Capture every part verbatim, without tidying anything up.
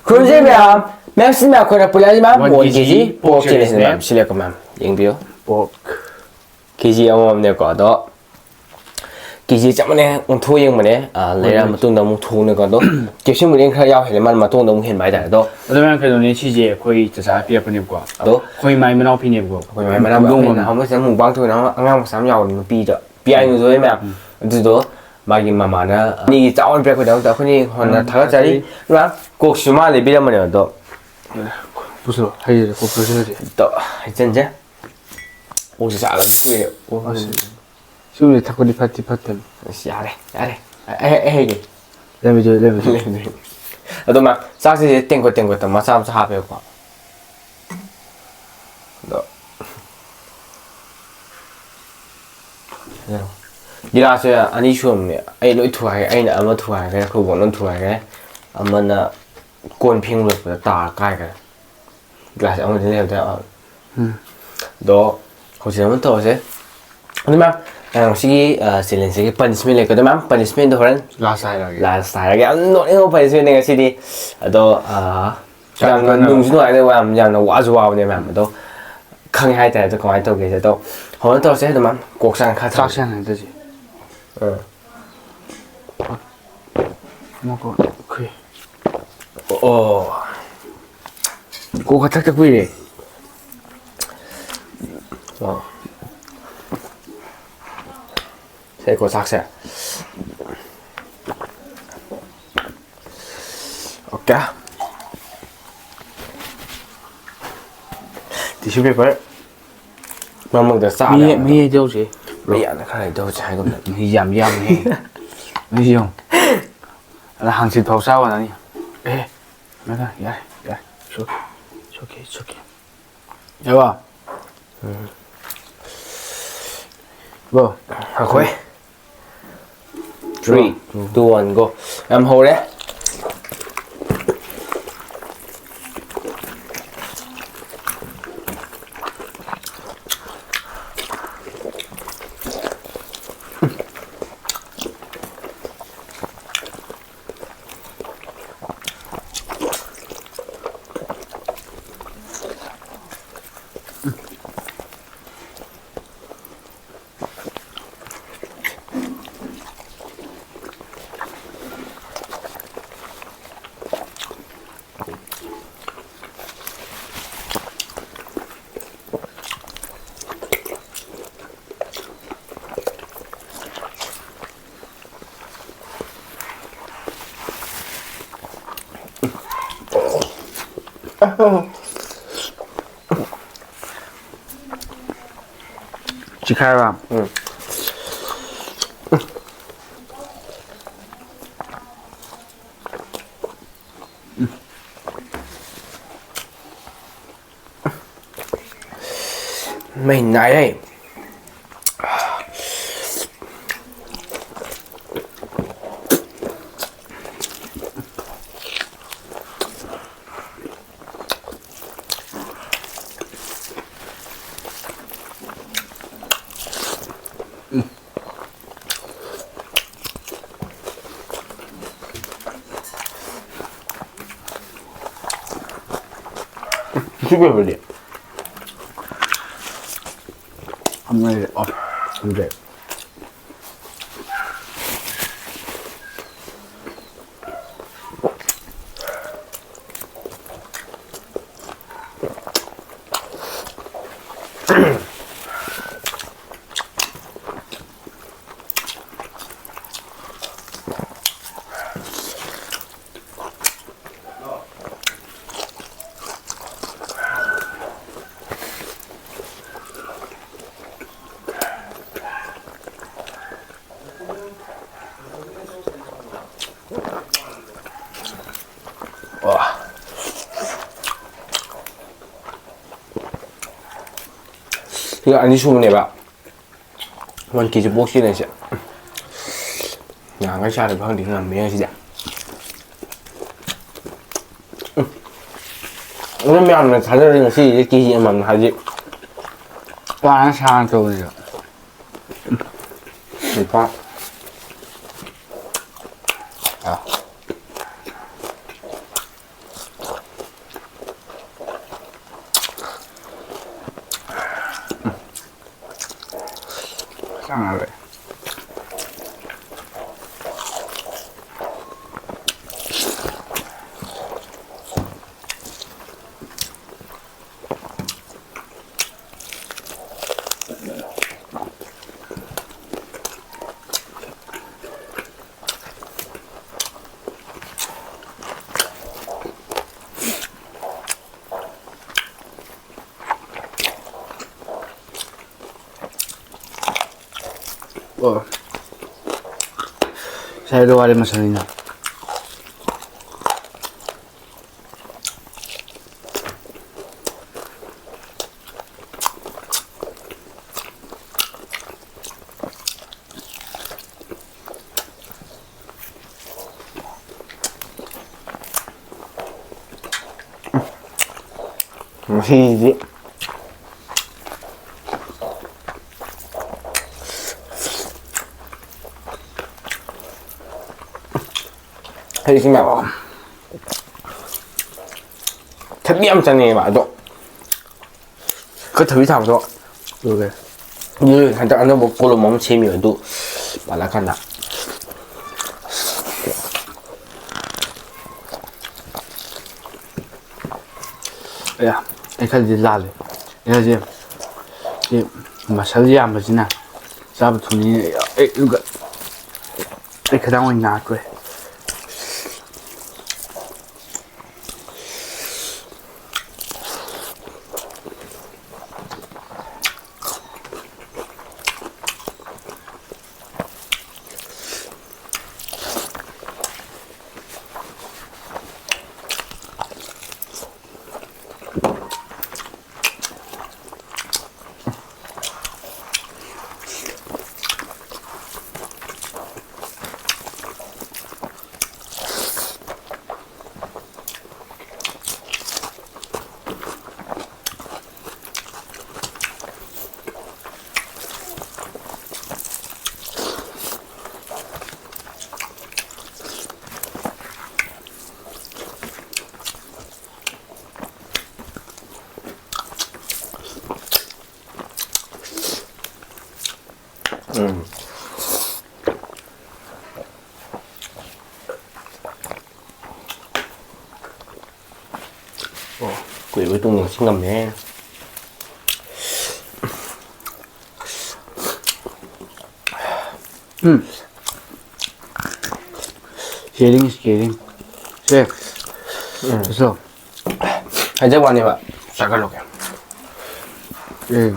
ꯈꯨꯔꯨꯝꯖꯔꯤ ꯃꯌꯥꯝ, ꯃꯌꯥꯝ ꯁꯤ ꯃꯌꯥꯝ ꯑꯩꯈꯣꯏꯅ ꯄꯨꯜꯂꯛꯏ ꯃꯌꯥꯝ, one K G pork chili ꯁꯤꯅꯦ ꯃꯌꯥꯝ, ꯁꯤ ꯂꯩꯔꯦꯀꯣ ꯃꯌꯥꯝ, ꯌꯦꯡꯕꯤꯌꯨ꯫ Pork K G ꯑꯃꯃꯝꯅꯦꯀꯣ, ꯑꯗꯣ K G ꯆꯞ ꯃꯥꯟꯅꯩ, ꯑꯣꯟꯊꯣꯛ ꯌꯦꯡꯕꯅꯦ, ꯑ, ꯂꯩꯔ ꯍꯣꯏ, ꯍꯣꯏ꯫ ꯃꯇꯨꯡꯗ ꯑꯃꯨꯛ ꯊꯣꯡꯅꯤꯀꯣ, ꯑꯗꯣ caption ꯕꯨꯗꯤ ꯈꯔ ꯌꯥꯎꯍꯦꯜꯂꯦ, ꯃꯥꯅ ꯃꯇꯣꯡꯗ ꯑꯃꯨꯛ ꯍꯦꯟꯕ ꯍꯥꯏꯇꯥꯔꯦ, ꯑꯗꯣ꯫ ꯑꯗꯣ ꯃꯌꯥꯝ ꯀꯩꯅꯣꯅꯦ, ꯁꯤꯁꯦ ꯑꯩꯈꯣꯏ ꯆꯆꯥ ꯄꯤꯔꯛꯄꯅꯦꯕꯀꯣ꯫ ꯑꯗꯣ? ꯑꯩꯈꯣꯏ ꯃꯥꯏ ꯃꯅꯥꯎꯄꯤꯅꯦꯕꯀꯣ꯫ ꯑꯩꯈꯣꯏ ꯃꯥꯏ ꯃꯅꯥꯎꯄꯤ, ꯍꯧꯗꯣꯡ ꯑꯩꯈꯣꯏ ꯑꯃ꯫ ꯅꯍꯥꯟꯃꯨꯛ ꯁꯤꯗ mukbang ꯇꯧꯕ ꯑꯉꯥꯡ ꯃꯆꯥ ꯑꯃ ꯌꯥꯎꯕꯅꯦ, ꯅꯨꯄꯤꯗꯣ, ꯄꯤꯌꯥꯏꯅꯨꯗꯣ ꯃꯌꯥꯝ꯫ ꯎꯝ꯫ ꯑꯗꯨꯗꯣ ꯃꯥꯒꯤ ꯃꯃꯥꯅ ꯃꯤꯒꯤ ꯆꯥꯛ ꯑꯣꯏꯅ ꯄꯤꯔꯛꯄꯒꯤꯗꯃꯛꯇ ꯑꯩꯈꯣꯏꯅꯤ ꯍꯣꯟꯅ ꯎꯝ, ꯊꯥꯒꯠꯆꯔꯤ꯫ ꯊꯥꯒꯠꯆꯔꯤ꯫ ꯑꯗꯨꯒ ꯀꯣꯛꯁꯨ ꯃꯥ ꯂꯩꯕꯤꯔꯝꯕꯅꯦꯕ ꯑꯗꯣ꯫ ꯄꯨꯁꯤꯜꯂꯣ, ꯍꯩꯔꯦ, ꯀꯣꯛ ꯄꯨꯁꯤꯜꯂꯁꯦ꯫ ꯑꯗꯣ ꯍꯩꯖꯤꯟꯁꯦ꯫ ꯀꯣꯛꯁꯦ ꯆꯥꯗꯕꯁꯨ ꯀꯨꯏꯔꯦ꯫ ꯀꯣꯛ ꯑꯁ꯫ ꯁꯤꯒꯨꯝꯕꯁꯦ ꯊꯛꯄꯗꯤ ꯐꯠꯇꯤ ꯐꯠꯇꯕꯅꯤ꯫ ꯑꯁ, ꯌꯥꯔꯦ, ꯌꯥꯔꯦ꯫ ꯑꯩ, ꯑꯩ, ꯑꯩ ꯍꯩꯒꯦ꯫ ꯂꯩꯕꯤꯗꯣ, ꯂꯩꯕꯤꯗꯣ꯫ ꯑꯗꯣ ꯃꯥ ꯆꯥꯛꯁꯦ ꯇꯦꯡꯀꯣꯠ ꯇꯦꯡꯀꯣꯠꯇ ꯃꯆꯥ ꯃꯆꯥ ꯍꯥꯞꯄꯦꯕꯀꯣ꯫ ꯑꯗꯣ ꯒꯤꯂꯥꯁꯁꯦ ꯑꯅꯤ ꯁꯨꯔꯝꯅꯦ꯫ ꯑꯩ ꯂꯣꯏ ꯊꯨꯒꯥꯏꯈ꯭ꯔꯦ꯫ ꯑꯩꯅ ꯑꯃ ꯊꯨꯒꯥꯏꯈ꯭ꯔꯦ, ꯑꯩꯈꯣꯏ ꯕꯣꯛꯅ ꯊꯨꯒꯥꯏꯈ꯭ꯔꯦ꯫ ꯑꯃꯅ ꯀꯣꯟ ꯐꯦꯡꯂꯛꯄꯗ ꯇꯥꯔ ꯀꯥꯏꯈ꯭ꯔꯦ꯫ ꯒꯤꯂꯥꯁ ꯑꯃꯗꯤ ꯂꯩꯍꯧꯗꯦ꯫ ꯎꯝ꯫ ꯑꯗꯣ ꯍꯧꯖꯤꯛ ꯑꯃ ꯇꯧꯔꯁꯦ꯫ ꯑꯗꯨ ꯃꯌꯥꯝ, ꯑ, ꯉꯁꯤꯒꯤ, ꯑ, challengeꯁꯤꯒꯤ punishment ꯂꯩꯀꯣ꯫ ꯑꯗꯨ ꯃꯌꯥꯝ, punishmentꯗꯣ ꯍꯣꯔꯦꯟ last ꯍꯥꯏꯔꯒꯦ꯫ Last ꯍꯥꯏꯔꯒꯦ꯫ ꯌꯥꯝ ꯅꯣꯛꯅꯤꯡꯕ punishmentꯅꯦ ꯉꯁꯤꯗꯤ꯫ ꯑꯗꯣ, ꯑ, ꯌꯥꯝꯅ ꯅꯨꯡꯁꯨ ꯅꯨꯡꯉꯥꯏ, ꯌꯥꯝ, ꯌꯥꯝꯅ ꯋꯥꯁꯨ ꯋꯥꯕꯅꯦ ꯃꯌꯥꯝ꯫ ꯑꯗꯣ ꯈꯪꯉꯦ ꯍꯥꯏꯇꯥꯔꯦ꯫ ꯑꯗꯣ ꯀꯃꯥꯏꯅ ꯇꯧꯒꯦꯁꯦ? ꯑꯗꯣ ꯍꯧꯅ ꯇꯧꯔꯁꯦ꯫ ꯑꯗꯨ ꯃꯌꯥꯝ, ꯀꯣꯛ ꯆꯥꯡ ꯈꯔ ꯆꯥꯛ ꯊꯝ-, ꯆꯥꯡ ꯍꯥꯏꯗꯣꯏꯁꯦ꯫ ꯑ꯫ ꯃꯀꯣꯛ ꯑꯩꯈꯣꯏ꯫ ꯑꯣ꯫ ꯀꯣꯛꯀ ꯊꯛꯇ ꯀꯨꯏꯔꯦ꯫ ꯑꯣ꯫ ꯇꯩꯀꯣ ꯆꯥꯛꯁꯦ꯫ ꯑꯣꯀꯦ꯫ Tissue paper ꯃꯔꯛ ꯃꯔꯛꯇ ꯆꯥꯕ ꯃꯤ ꯌꯥꯕꯗꯣ꯫ ꯃꯤ ꯍꯩꯗꯧꯁꯦ꯫ ꯃꯤ ꯌꯥꯝꯅ ꯈꯔ ꯍꯩꯗꯧꯁꯦ ꯍꯥꯏꯒꯨꯝꯗꯅ꯫ ꯃꯤ ꯌꯥꯝ ꯌꯥꯝꯃꯦ꯫ ꯃꯤ ꯌꯥꯝ꯫ ꯑꯗ ꯍꯥꯡꯆꯤꯠ ꯐꯥꯎ ꯆꯥꯕ ꯅꯪ꯫ ꯑꯦ꯫ ꯌꯥꯔꯦ ꯌꯥꯔꯦ ꯌꯥꯔꯦ꯫ It's okay, it's okay, it's okay. ꯌꯥꯔꯕ? ꯎꯝ꯫ ꯕꯣ꯫ ꯑꯩꯈꯣꯏ꯫ Three, two, one, go. ꯌꯥꯝ ꯍꯧꯔꯦ꯫ ꯆꯤꯈꯥꯏꯕ꯫ ꯎꯝ꯫ ꯃꯩ ꯅꯥꯏꯍꯦ꯫ ꯁꯤ ꯀꯩ ꯑꯣꯏꯕꯗꯤ? ꯑꯃ ꯂꯩꯔꯦ꯫ ꯑꯣ, ꯈꯪꯗ꯭ꯔꯦ꯫ ꯁꯤꯒ ꯑꯅꯤꯁꯨꯕꯅꯦꯕ꯫ ꯋꯥꯟ ꯀꯦ ꯖꯤ ꯕꯣꯛꯁꯀꯤ ꯂꯩꯁꯦ꯫ ꯅꯍꯥꯟꯈꯩ ꯆꯥꯗꯕ ꯈꯪꯗꯦ, ꯉꯝꯃꯦ ꯉꯁꯤꯗꯤ꯫ ꯎꯝ꯫ ꯑꯗꯨꯝ ꯌꯥꯝꯅ ꯊꯥꯖꯔꯦ ꯉꯁꯤꯗꯤ ꯀꯦ ꯖꯤ ꯑꯃꯃꯝ ꯍꯥꯏꯗꯤ꯫ ꯄꯥꯅ ꯁꯥꯅ ꯇꯧꯕꯁꯦ꯫ ꯂꯨꯄꯥ꯫ ꯑꯥ꯫ ꯆꯥꯔꯦ꯫ ꯑꯣ꯫ ꯉꯁꯥꯏꯗꯣ ꯋꯥꯔꯤ ꯃꯁꯥꯅꯤꯅ꯫ ꯉꯁꯤꯗꯤ ꯍꯩꯁꯤꯅ ꯊꯕꯤ ꯌꯥꯝ ꯆꯥꯅꯤꯡꯉꯦꯕ, ꯑꯗꯣ ꯑꯩꯈꯣꯏ ꯊꯕꯤ ꯊꯥꯕꯗꯣ ꯂꯣꯏꯈ꯭ꯔꯦ꯫ ꯂꯣꯏꯈ꯭ꯔꯦ꯫ ꯍꯟꯗꯛ ꯑꯅꯧꯕ ꯀꯣꯂꯣꯝ ꯑꯃ ꯁꯦꯝꯃꯤ, ꯑꯗꯨ ꯄꯥꯜꯂꯛꯑꯀꯥꯟꯗ꯫ ꯑꯌꯥ, ꯑꯩ ꯈꯔꯗꯤ ꯂꯥꯜꯂꯦ꯫ ꯑꯩ ꯍꯥꯏꯁꯦ, ꯁꯤ ꯃꯁꯜ ꯌꯥꯝꯕꯁꯤꯅ ꯆꯥꯕ ꯊꯨꯅꯤ꯫ ꯑꯩ, ꯑꯗꯨꯒ ꯑꯩ ꯈꯗꯥꯡ ꯑꯣꯏꯅ ꯅꯥꯈ꯭ꯔꯦ꯫ ꯀꯨꯏꯕ ꯇꯨꯡꯗ ꯉꯁꯤ ꯉꯝꯃꯦ꯫ ꯎꯝ꯫ Sharing is caring. ꯁꯦ꯫ ꯎꯝ꯫ ꯆꯠꯂꯣ꯫ ꯍꯥꯏꯖꯕ ꯋꯥꯅꯦꯕ꯫ ꯆꯥꯒꯠꯂꯨꯒꯦ꯫ ꯎꯝ꯫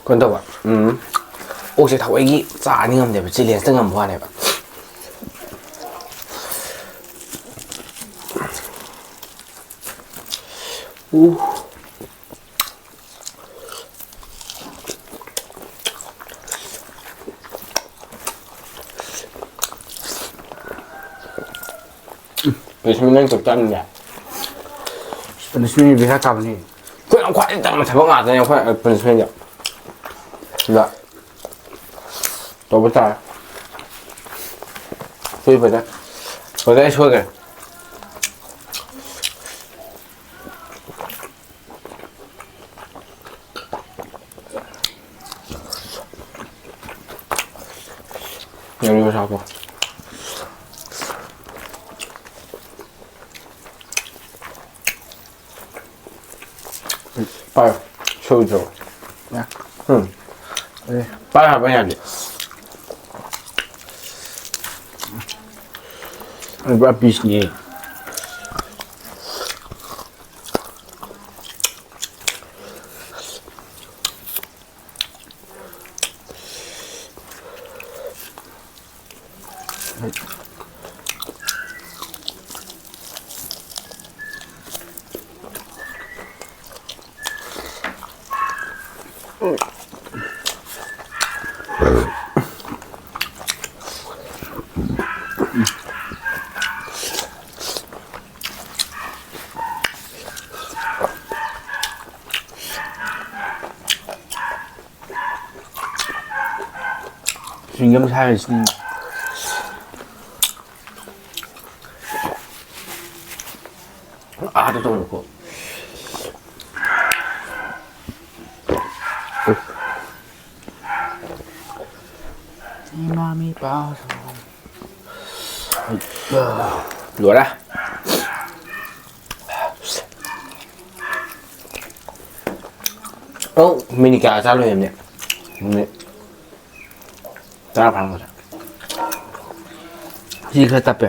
ꯀꯩꯅꯣ ꯇꯧꯕ꯫ ꯎꯝ꯫ ꯑꯣꯛꯁꯦ ꯊꯑꯣꯏꯒꯤ ꯆꯥꯅꯤ ꯉꯝꯗꯦꯕ꯫ Challenge ꯇ ꯉꯝꯕ ꯋꯥꯅꯦꯕ꯫ ꯎ꯫ Punishment ꯅꯪ ꯆꯞ ꯆꯥꯅꯤꯅꯦ꯫ Punishment ꯕꯦꯔꯥ ꯀꯥꯕꯅꯤ꯫ ꯑꯩꯈꯣꯏ ꯌꯥꯝ ꯈ꯭ꯋꯥꯏꯗꯒꯤ ꯇꯟꯕ ꯊꯕꯛ ꯉꯥꯛꯇꯅꯦ ꯑꯩꯈꯣꯏ punishment ꯁꯦ꯫ ꯁꯤꯗ ꯇꯧꯕ ꯇꯥꯔꯦ꯫ ꯁꯣꯏ ꯐꯖ-, ꯐꯖꯅ ꯁꯣꯏꯈ꯭ꯔꯦ꯫ ꯌꯥꯝ ꯌꯥꯝ ꯁꯥꯄꯣ꯫ ꯄꯥꯏꯌꯣ꯫ ꯁꯣꯏꯗ꯭ꯔꯣ? ꯌꯥ꯫ ꯎꯝ꯫ ꯑꯦ꯫ ꯄꯥꯏ ꯍꯥꯏꯕ ꯌꯥꯗꯦ꯫ ꯑꯩ ꯄꯨꯔꯥ piece ꯅꯦ꯫ ꯁꯤꯡꯒꯝ ꯁꯥꯏꯁꯤꯅꯤ꯫ ꯑꯥꯗ ꯇꯧꯔꯣꯀꯣ꯫ ꯏꯃꯥ ꯃꯤ ꯄꯥꯎ꯫ ꯂꯣꯏꯔꯦ꯫ ꯃꯤꯅꯤꯠ ꯀꯌꯥ ꯆꯥ ꯂꯣꯏꯔꯝꯅꯤ? ꯃꯤꯅꯤꯠ ꯇꯔꯥ ꯐꯥꯔꯝꯒꯗ꯭ꯔꯥ? ꯁꯤ ꯈꯔ ꯇꯞꯄꯦ꯫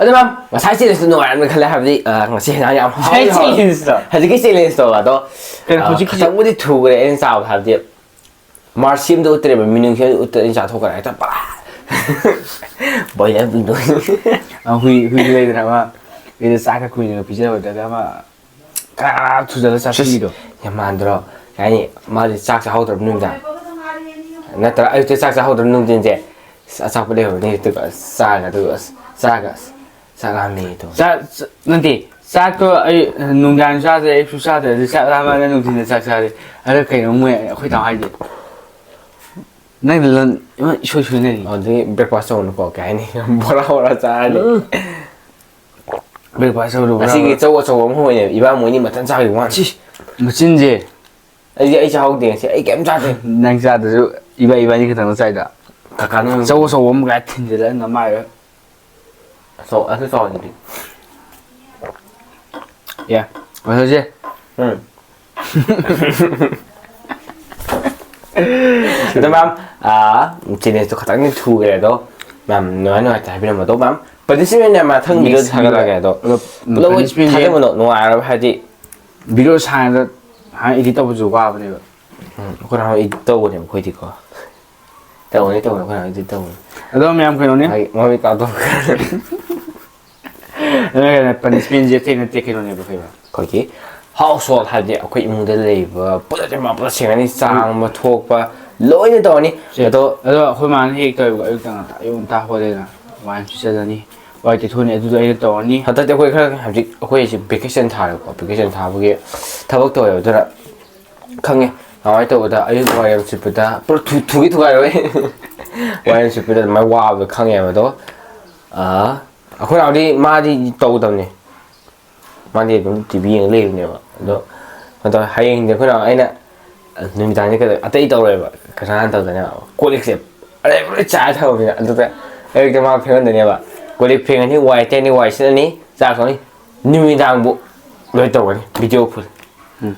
ꯑꯗꯨ ꯃꯦꯝ, ꯉꯁꯥꯏ ꯆꯦꯂꯦꯟꯖꯇꯣ ꯅꯨꯡꯉꯥꯏꯔꯝꯅꯤ ꯈꯜꯂꯦ, ꯍꯥꯏꯕꯗꯤ, ꯑ, ꯉꯁꯤ ꯍꯦꯟꯖꯥꯡ ꯌꯥꯝ ꯉꯁꯥꯏ ꯍꯥꯎꯋꯦ꯫ ꯆꯦꯂꯦꯟꯖꯇꯣ? ꯍꯧꯖꯤꯛꯀꯤ ꯆꯦꯂꯦꯟꯖꯇꯣ ꯑꯗꯣ, ꯀꯩꯅꯣ, ꯑ, ꯍꯧꯖꯤꯛꯀꯤ ꯈꯇꯪꯕꯨꯗꯤ ꯊꯨꯈ꯭ꯔꯦ ꯑꯩꯅ ꯆꯥꯕꯗ, ꯍꯥꯏꯕꯗꯤ ꯃꯥꯔꯁꯤ ꯑꯃꯗ ꯎꯠꯇ꯭ꯔꯦꯕ, ꯃꯤꯅꯨꯡꯁꯤ ꯑꯃꯗ ꯎꯠꯇ꯭ꯔꯦ, ꯑꯩꯅ ꯆꯥꯊꯣꯛꯈ꯭ꯔꯦ ꯍꯦꯛꯇ ꯄꯔꯥ꯫ ꯕꯣꯏꯂꯔ ꯄꯤꯡꯗꯣ꯫ ꯑ, ꯍꯨꯏ, ꯍꯨꯏ ꯂꯩꯗꯅ ꯑꯃ, ꯃꯤꯗ ꯆꯥꯛꯀ ꯀꯨꯏꯅꯒ ꯄꯤꯖꯔꯣꯏꯗꯒ ꯑꯃ ꯀꯥ ꯊꯨꯖꯜꯂ ꯆꯥꯁꯤꯟꯕꯤꯗꯣ꯫ ꯌꯥꯝ ꯃꯥꯟꯗ꯭ꯔꯣ? ꯀꯩ ꯍꯥꯏꯅꯤ, ꯃꯥꯗꯤ ꯆꯥꯛ ꯆꯥꯍꯧꯗ꯭ꯔꯕ ꯅꯨꯃꯤꯗꯥꯡ, ꯅꯠꯇ꯭ꯔ ꯑꯌꯨꯛꯇ ꯆꯥꯛ ꯆꯥꯍꯧꯗ꯭ꯔꯕ ꯅꯨꯡꯊꯤꯟꯁꯦ, ꯑꯁ, ꯑꯆꯥꯄꯣꯠ ꯂꯩꯍꯧꯔꯅꯤ, ꯑꯗꯨꯒ ꯑꯁ ꯆꯥꯔꯒ, ꯑꯗꯨꯒ ꯑꯁ ꯆꯥꯔꯒ, ꯑꯁ ꯆꯥꯛ ꯂꯥꯝꯃꯦ ꯇꯧ꯫ ꯆꯥ-, ꯆ-, ꯅꯠꯇꯦ, ꯆꯥꯛꯇꯣ ꯑꯩ ꯅꯨꯡꯗꯥꯡ ꯆꯥꯗ꯭ꯔꯦ, ꯑꯌꯨꯛꯁꯨ ꯆꯥꯗ꯭ꯔꯦ, ꯑꯗꯨ ꯆꯥꯛ ꯂꯥꯝꯃꯒ ꯅꯨꯡꯊꯤꯟꯗ ꯆꯥꯛ ꯆꯥꯔꯦ꯫ ꯑꯗ ꯀꯩꯅꯣ ꯃꯣꯏ, ꯑꯩꯈꯣꯏ ꯇꯥꯎ ꯍꯥꯏꯗꯤ, ꯅꯪ ꯂꯟ-, ꯏꯃꯥ ꯏꯁꯣꯏ ꯁꯣꯏꯅꯔꯤ꯫ ꯑꯗꯨꯗꯒꯤ ꯕ꯭ꯔꯦꯛꯐꯥꯁ ꯇꯧꯅꯨꯀꯣ, ꯀꯩ ꯍꯥꯏꯅꯤ? ꯕꯣꯔꯥ ꯕꯣꯔꯥ ꯆꯥꯔꯅꯤ꯫ ꯎꯝ꯫ ꯕ꯭ꯔꯦꯛꯐꯥꯁ ꯇꯧꯔꯨꯕ꯭ꯔꯥ? ꯉꯁꯤꯒꯤ ꯆꯧ ꯑꯆꯧꯕ ꯑꯃ ꯍꯣꯏꯅꯦ, ꯏꯕꯥ ꯃꯣꯏꯅꯤ ꯃꯊꯟ ꯆꯥꯈꯤꯕ ꯋꯥꯅꯤ꯫ ꯁꯤ, ꯃꯆꯤꯟꯁꯦ꯫ ꯑꯩꯗꯤ ꯑꯩ ꯆꯥꯍꯧꯗꯦ ꯉꯁꯤ, ꯑꯩ ꯀꯩꯝ ꯆꯥꯗꯦ꯫ ꯅꯪ ꯆꯥꯗ꯭ꯔꯁꯨ ꯏꯕꯥ ꯏꯕꯥꯅꯤ ꯈꯛꯇꯪ ꯆꯥꯏꯗ꯫ ꯀꯀꯥꯅ ꯆꯧ ꯑꯆꯧꯕ ꯑꯃ ꯀꯥꯏ ꯊꯤꯟꯖꯤꯜꯂꯒ ꯅꯃꯥꯏꯗ꯫ ꯑꯆꯧ-, ꯑꯗꯨ ꯆꯥꯎꯍꯟꯗ꯭ꯔꯤ꯫ ꯌꯥ, ꯃꯁꯜꯁꯦ꯫ ꯎꯝ꯫ ꯑꯗꯣ ꯃꯦꯝ, ꯑꯥ, ꯆꯦꯂꯦꯟꯖꯇꯣ ꯈꯇꯪꯗꯤ ꯊꯨꯈ꯭ꯔꯦ ꯑꯗꯣ, ꯃꯦꯝ, ꯅꯨꯡꯉꯥꯏ ꯅꯨꯡꯉꯥꯏꯇꯦ ꯍꯥꯏꯕꯤꯔꯝꯃꯣ꯫ ꯑꯗꯣ ꯃꯦꯝ, ꯄꯅꯤꯁꯃꯦꯟ ꯌꯥꯝ ꯃꯊꯪ ꯚꯤꯗꯤꯑꯣ next ꯊꯥꯒꯠꯂꯛꯑꯒꯦ ꯑꯗꯣ, ꯑꯗꯣ, ꯄꯨꯂꯞ ꯃꯣꯏ punishment ꯁꯦ ꯊꯥꯒꯠꯄꯗꯣ ꯅꯨꯡꯉꯥꯏꯔꯣꯏ ꯍꯥꯏꯗꯤ, ꯚꯤꯗꯤꯑꯣ ꯁꯥꯡꯅ ꯍꯥꯟꯅ edit ꯇꯧꯕꯁꯨ ꯋꯥꯕꯅꯦꯕ꯫ ꯎꯝ, ꯑꯩꯈꯣꯏ ꯅꯍꯥꯟ edit ꯇꯧꯕꯅꯦꯕ ꯑꯩꯈꯣꯏꯗꯤꯀꯣ꯫ ꯇꯧꯕꯅꯤ, ꯇꯧꯕꯅꯤ, ꯑꯩꯈꯣꯏ ꯅꯍꯥꯟ edit ꯇꯧꯕꯅꯤ꯫ ꯑꯗꯣ ꯃꯌꯥꯝ ꯀꯩꯅꯣꯅꯦ꯫ ꯃꯥꯒꯤ ꯃꯃꯤꯠ ꯀꯥꯗꯣꯛꯈ꯭ꯔꯦ꯫ ꯑꯗꯨꯅ ꯀꯩꯅꯣ, punishment ꯁꯦ ꯑꯇꯩ ꯅꯠꯇꯦ, ꯀꯩꯅꯣꯅꯦꯕ, ꯀꯩꯕ? ꯑꯩꯈꯣꯏꯒꯤ household ꯍꯥꯏꯕꯗꯤ ꯑꯩꯈꯣꯏ ꯏꯃꯨꯡꯗ ꯂꯩꯕ ꯄꯨꯂꯞꯁꯦ ꯃꯥ ꯄꯨꯂꯞ ꯁꯦꯡꯉꯅꯤ, ꯆꯥꯝꯕ ꯊꯣꯛꯄ ꯂꯣꯏꯅ ꯇꯧꯔꯅꯤ꯫ ꯁꯦ, ꯑꯗꯣ ꯑꯗꯣ ꯑꯩꯈꯣꯏ ꯃꯥꯅ ꯍꯦꯛ ꯇꯧꯋꯦꯕ, ꯑꯌꯨꯛꯇ ꯉꯟꯇꯥ, ꯑꯌꯨꯛ ꯉꯟꯇꯥ ꯍꯧꯒꯠꯂꯦꯗꯅ, ꯋꯥꯏ ꯑꯃ ꯁꯤꯠꯆꯜꯂꯅꯤ, ꯋꯥꯏ ꯇꯩꯊꯣꯛꯑꯅꯤ, ꯑꯗꯨꯗꯣ ꯑꯩꯅ ꯇꯧꯔꯅꯤ꯫ ꯍꯟꯗꯛꯇꯤ ꯑꯩꯈꯣꯏ ꯈꯔ ꯍꯧꯖꯤꯛ ꯑꯩꯈꯣꯏꯁꯦ vacation ꯊꯥꯔꯦꯀꯣ, vacation ꯊꯥꯕꯒꯤ ꯊꯕꯛ ꯇꯧꯋꯦꯕ, ꯑꯗꯨꯅ ꯈꯪꯉꯦ꯫ ꯀꯃꯥꯏꯅ ꯇꯧꯕꯗ ꯑꯌꯨꯛ ꯋꯥꯏꯔꯝ ꯁꯤꯠꯄꯗ ꯄꯨꯔꯥ ꯊꯨ-, ꯊꯨꯒꯤ ꯊꯨꯒꯥꯏꯔꯣꯏ꯫ ꯋꯥꯏꯔꯝ ꯁꯤꯠꯄꯗ ꯑꯗꯨꯃꯥꯏꯅ ꯋꯥꯕꯗꯣ ꯈꯪꯉꯦꯕ꯫ ꯑꯗꯣ, ꯑꯥ, ꯑꯩꯈꯣꯏ ꯅꯥꯎꯗꯤ ꯃꯥꯗꯤ ꯇꯧꯗꯕꯅꯤ꯫ ꯃꯥꯗꯤ ꯑꯗꯨꯝ ꯇꯤ ꯚꯤ ꯌꯦꯡꯉ ꯂꯩꯕꯅꯦꯕ꯫ ꯑꯗꯣ, ꯑꯗꯣ ꯍꯌꯦꯡꯗꯤ ꯑꯩꯈꯣꯏ ꯅꯥꯎ ꯑꯩꯅ ꯅꯨꯃꯤꯗꯥꯡꯗꯤ ꯀꯩꯗꯧ-, ꯑꯇꯩ ꯇꯧꯔꯣꯏꯕ꯫ ꯀꯅꯥꯅ ꯇꯧꯗꯣꯏꯅꯦ? ꯀꯣꯜ ꯂꯤꯛꯁꯦ ꯑꯔꯩꯕ ꯂꯣꯏ ꯆꯥꯏ ꯊꯝꯃꯕꯅꯤꯅ꯫ ꯑꯗꯨꯗ ꯑꯌꯨꯛꯇ ꯃꯥ ꯐꯦꯡꯍꯟꯗꯣꯏꯅꯦꯕ꯫ ꯀꯣꯜ ꯂꯤꯛ ꯐꯦꯡꯉꯅꯤ, ꯋꯥꯏ ꯇꯩꯔꯅꯤ, ꯋꯥꯏ ꯁꯤꯠꯂꯅꯤ, ꯆꯥꯛ ꯊꯣꯡꯉꯅꯤ꯫ ꯅꯨꯃꯤꯗꯥꯡꯕꯨ ꯂꯣꯏ ꯇꯧꯒꯅꯤ, video full꯫ ꯎꯝ꯫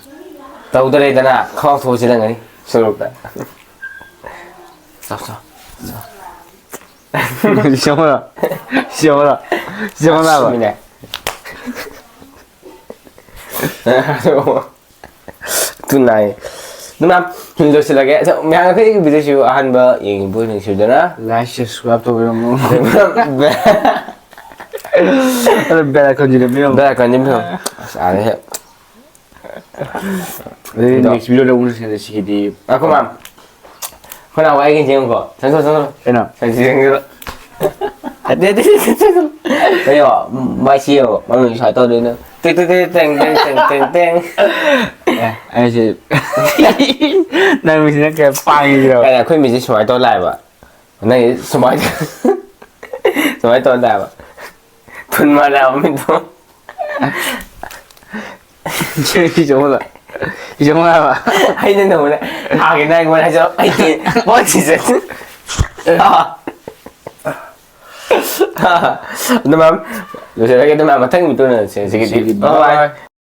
ꯇꯧꯗꯔꯦꯗꯅ, ꯈꯥꯎ ꯊꯣꯛꯑꯁꯤ ꯅꯪ ꯑꯩ ꯁꯣꯔꯣꯛꯇ꯫ ꯆꯥꯎ, ꯆꯥꯎ, ꯆꯥꯎ꯫ ꯁꯤ ꯑꯃꯔꯣ? ꯁꯤ ꯑꯃꯔꯣ? ꯁꯤ ꯑꯃꯔꯣ? ꯆꯨꯝꯃꯤꯅꯦ꯫ ꯇꯨ ꯅꯥꯏ꯫ ꯑꯗꯨ ꯃꯌꯥꯝ ꯁꯨꯝ ꯂꯣꯏꯁꯤꯜꯂꯒꯦ꯫ ꯑꯗꯣ ꯃꯌꯥꯝ ꯑꯩꯈꯣꯏꯒꯤ video ꯁꯤꯕꯨ ꯑꯍꯥꯟꯕ ꯌꯦꯡꯉꯤꯕ ꯑꯣꯏꯅ ꯅꯨꯡꯁꯤꯕꯤꯗꯨꯅ Like, subscribe ꯇꯧꯕꯤꯔꯝꯃꯨ꯫ Bell icon ꯁꯤꯗ ꯄꯤꯔꯝꯃꯨ꯫ Bell icon ꯁꯤꯗ ꯄꯤꯔꯝꯃꯨ꯫ ꯑꯁ, ꯑꯥꯗ ꯍꯦꯛ꯫ ꯑꯗꯨꯗꯤ ꯑꯗꯣ next video ꯗ ꯑꯃꯨꯛ ꯎꯅꯁꯦ, ꯁꯤꯒꯤꯗꯤ꯫ ꯉꯥꯏꯈꯣ, ꯃꯌꯥꯝ꯫ ꯑꯩꯈꯣꯏ ꯅꯍꯥꯟꯋꯥꯏ ꯑꯩꯒꯤ ꯌꯦꯡꯉꯨꯀꯣ꯫ ꯆꯪꯁꯤꯜꯂꯣ, ꯆꯪꯁꯤꯜꯂꯣ꯫ ꯀꯩꯅꯣ? ꯆꯪꯁꯤ, ꯆꯪꯁꯤꯜꯂꯣ꯫ ꯅꯠꯇꯦ, ꯅꯠꯇꯦ, ꯅꯠꯇꯦ, ꯆꯪꯁꯤꯜꯂꯣ꯫ ꯀꯩꯅꯣ? ꯃꯥꯏꯁꯤ ꯌꯦꯡꯉꯣ꯫ ꯃꯃꯤꯡ ꯁꯨꯃꯥꯏꯅ ꯇꯧꯗꯣꯏꯅꯣ꯫ ꯇꯦꯡ, ꯇꯦꯡ, ꯇꯦꯡ꯫ ꯑꯦ, ꯑꯩꯁꯦ ꯅꯪ ꯃꯤꯁꯤꯅ ꯀꯌꯥ ꯄꯥꯡꯉꯤꯗꯣ? ꯀꯩꯅꯣ, ꯑꯩꯈꯣꯏ ꯃꯤꯁꯦ ꯁꯨꯃꯥꯏꯅ ꯇꯧ ꯂꯥꯛꯑꯦꯕ꯫ ꯅꯪ ꯁꯨꯃꯥꯏꯅ, ꯁꯨꯃꯥꯏꯅ ꯇꯧ ꯂꯥꯛꯑꯦꯕ꯫ ꯐꯨꯟ ꯃꯥꯜꯂꯦ ꯍꯥꯏꯕ ꯃꯤꯠꯇꯣ꯫ ꯏꯆꯧ ꯑꯃꯗ꯫ ꯏꯆꯧ ꯑꯃ ꯍꯥꯏꯕ꯫ ꯑꯩꯅ ꯅꯉꯣꯟꯗ ꯊꯥꯒꯦꯅ ꯑꯩꯉꯣꯟꯗ ꯍꯥꯏꯖꯧ꯫ ꯑꯩꯗꯤ ꯄꯣꯠ ꯊꯤꯖꯟ-, ꯑꯗꯨ ꯃꯌꯥꯝ ꯂꯣꯏꯁꯤꯜꯂꯒꯦ꯫ ꯑꯗꯨ ꯃꯌꯥꯝ ꯃꯊꯪ ꯃꯤꯠꯇ ꯎꯅꯔꯁꯦ꯫ ꯁꯤꯒꯤꯗꯤ ꯁꯤꯒꯤꯗꯤ bye bye꯫ Bye bye꯫